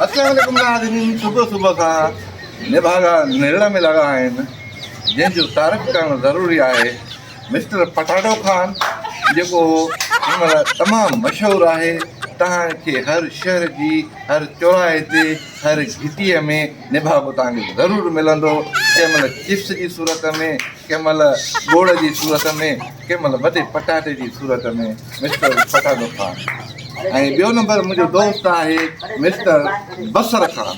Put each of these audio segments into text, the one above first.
السلام عليڪم ناظرين صبح صبح کان نڀاڳا نرڙ ۾ لڳا آهن جنهن جو تعارف ڪرڻ ضروري آهي مسٽر پٽاٽو خان جيڪو هن مهل تمام مشهور آهي توهان کي هر شهر جي هر چوراهي تي هر گهٽيء ۾ نڀاڳو توهان کي ضرور ملندو ڪنهن مهل چپس جي صورت ۾ ڪنهن مهل ٻوڙ جي صورت ۾ ڪنهن مهل وڏي پٽاٽي جي صورت ۾ مسٽر پٽاٽو خان ۽ ٻيو نمبر منهنجو دوست آهي مسٽر بصر خان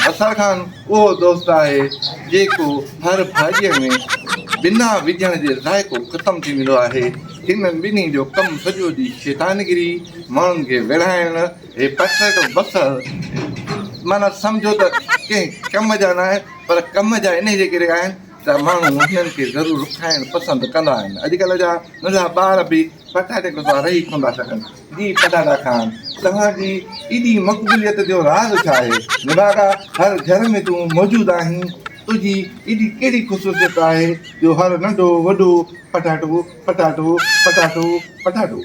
بصر خان اهو دوست آهي جيڪو هر ڀاڄيء ۾ بنا وجهڻ جي ذائقو ختم ٿي ويندو آهي. هنن ٻنهي جو ڪم سڄو ڏينهن شيطانگري، ماڻهن کي وڙهائڻ، هي پٽاٽو بصر معنيٰ سمجهو ته ڪنهن ڪم جا ناهن پر ڪم جا انهي جي ڪري آهن ته ماڻهو هنن کي ضرور کائڻ پسند ڪندا آهن. اڄڪلهه جا ننڍڙا ٻار به پٽاٽي کان سواء رهي ڪونه ٿا سگهن. جي پٽاٽا کائن. توهان جي ايڏي مقبوليت جو راز ڇا آهي؟ نڀاڳا هر گهر ۾ تون موجود آهين. تنهنجي ايڏي ڪهڙي خصوصيت آهي جو هر ننڍو وڏو پٽاٽو پٽاٽو پٽاٽو پٽاٽو.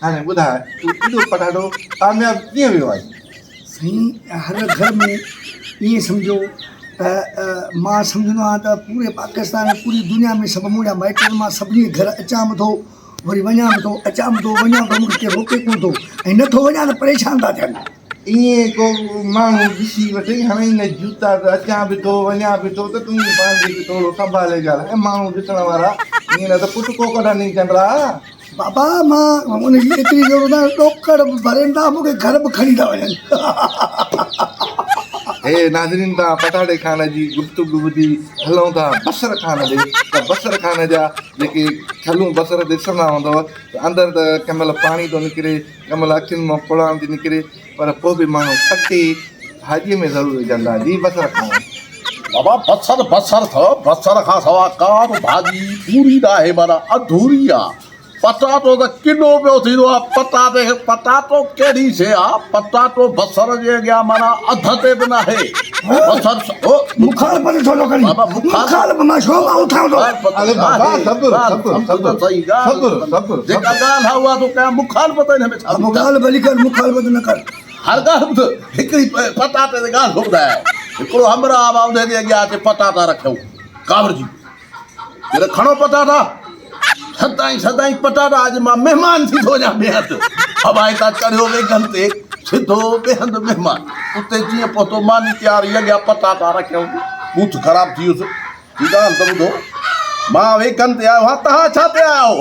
هاڻي ٻڌاء تون ايڏو پٽاٽو ڪامياب ڪيئن ويو آهين؟ سائين هر گهر ۾ ائين سمجهو ته مان سمجهندو آهيان ته پوري پاڪستان ۽ پوري دنيا ۾ سڀ منهنجا مائٽ آهن مان سڀني جي گهر اچان به ٿو وري وڃان به ٿو اچان به ٿو وڃان به ٿو مونکي ڪير روڪي ڪونه ٿو ۽ نه ٿو وڃان ته پريشان ٿا ٿين. ائين ڪو ماڻهو ڏسي وٺئي هڻئي نه جوتا ته اچان به ٿو وڃان به ٿو ته تون پنهنجي به ٿورو سنڀالي ڳالهاء ماڻهو ڏسڻ وارا ائين نه ته پٽڪو ڪڍندين چنڊرا. بابا مان ان جي ايتري ضرورت ناهي ڏوڪڙ به ڀرين ٿا مون کي گهر به کڻي ٿا وڃن. هي ناظرين توهان پٽاٽي خان جي گفتگو ٻڌي هلون ٿا بصر خان ڏي ته بصر خان جا جيڪي کلون بصر ڏسندا هوندؤ ته اندر ته ڪنهن مهل پاڻي ٿو نڪري ڪنهن مهل اکين مان پڙاڻ ٿي نڪري پر پوء به ماڻهو پٽي ڀاڄي ۾ ضرور وجهندا جي بصر خان. بابا بصر بصر اٿو بصر کان سوا ڪا به ڀاڄي پوري ناهي معنيٰ اڌوري آ پٽاٽو ته ڪنو پيو ٿيندو آ پٽاٽي کي پٽاٽو ڪهڙي شي آ پٽاٽو بصر جي اڳيان معنيٰ اڌ تي به ناهي بصر او مخالفت ڇو ٿو ڪرين بابا مخالف مان شو مان اٿان ٿو مخالفت اري بابا صبر صبر صبر صبر صبر جيڪا ڳالهه آ اها ٿو ڪيان مخالفت ان ۾ ڇا ڳالهه ڀلي ڪر مخالفت نه ڪر. هر ڳالهه ٻڌ، هڪڙي پٽاٽي تي ڳالهه ٿو ٻڌايانء. هڪڙو همراهه آ انهيء جي اڳيان اچي پٽاٽا رکيائون. ڪاوڙجي چيو ته کڻو پٽاٽا، سدائين سدائين پٽاٽا، اڄ مان مهمان ٿي ٿو وڃان ٻئي هنڌ. هوائي تان چڙهيو ويگن تي، سڌو ٻئي هنڌ مهمان. اتي جيئن پهتو ماني تيار هئي، اڳيان پٽاٽا رکيائون. ٻوٿ خراب ٿي ويس. هي ڳالهه ته ٻڌو، مان ويگن تي آيو آهيان، توهان ڇا تي آيا آهيو؟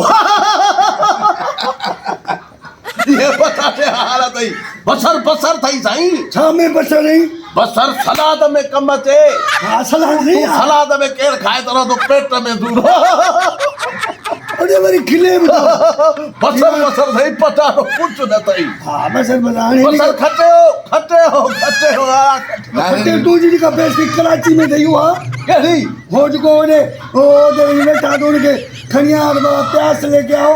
اهي پٽاٽي حال اٿئي. بصر بصر ٿئي سائين. ڇا ۾ بصر ائين؟ بصر سلاد ۾ ڪم اچي. ها سلاد سائين. تون سلاد ۾ ڪير کائي ته رهندو پيٽ ۾ سور. اڙي وري کلي به ٿو. بصر بصر ٿئي پٽاٽو ڪجهه نه ٿئي. ها بصر بصر هاڻي بصر کٽيو کٽيو کٽيو ها کٽيو تون جي جيڪا بيستي ڪراچي ۾ ٿئي اها ڪهڙي؟ هو جيڪو هوڏي هو هوڏي وڃي ويٺا ته هن کي کڻي آ ته بابا پياس ليڪي آئو.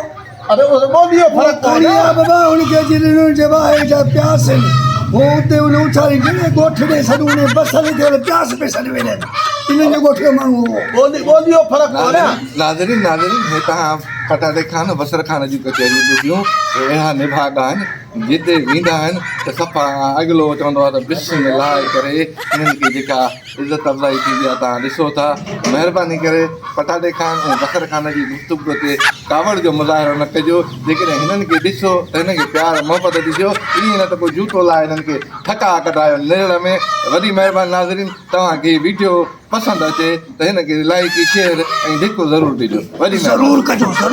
اري اهو ته ٻوليء جو فرق ڪونهي نه. کڻي آ بابا هن کي اچي ڏنو چي بابا هي ڇا پياس آهن. هو اتي ان اڇاري جهڙي ڳوٺ ڏي سڏ ان بصر کي ته پياس پئي سڏ ويلين انهن جي ڳوٺ جو ماڻهو هو. ٻولي ٻوليء جو فرق ڪونهي نه. ناظرين ناظرين هي توهان پٽاٽي خان بصر خان جون ڪچهريون ٻڌيون هي اهڙا نڀاڳا آهن جتي ويندا آهن ته صفا اڳلو چوندو آهي ته بسم الله ڪري انهن کي جيڪا عزت افزائي ٿيندي آهي توهان ڏسو ٿا مهرباني ڪري پٽاٽي خان ۽ بصر خان جي گفتگو تي ڪاوڙ جو مظاهرو نه ڪجو جيڪڏهن هنن کي ڏسو ته هنن کي پيار محبت ڏجو ائين نه ته ڪو جوتو لاهي هنن کي ٺڪاء ڪڍايو نرڙ ۾ وڏي مهرباني ناظرين توهان کي ويڊيو پسند اچي ته هن کي لائيڪ شيئر ۽ ڌڪ ضرور ڏجو وڏي مهرباني ضرور ڪجو ضرور.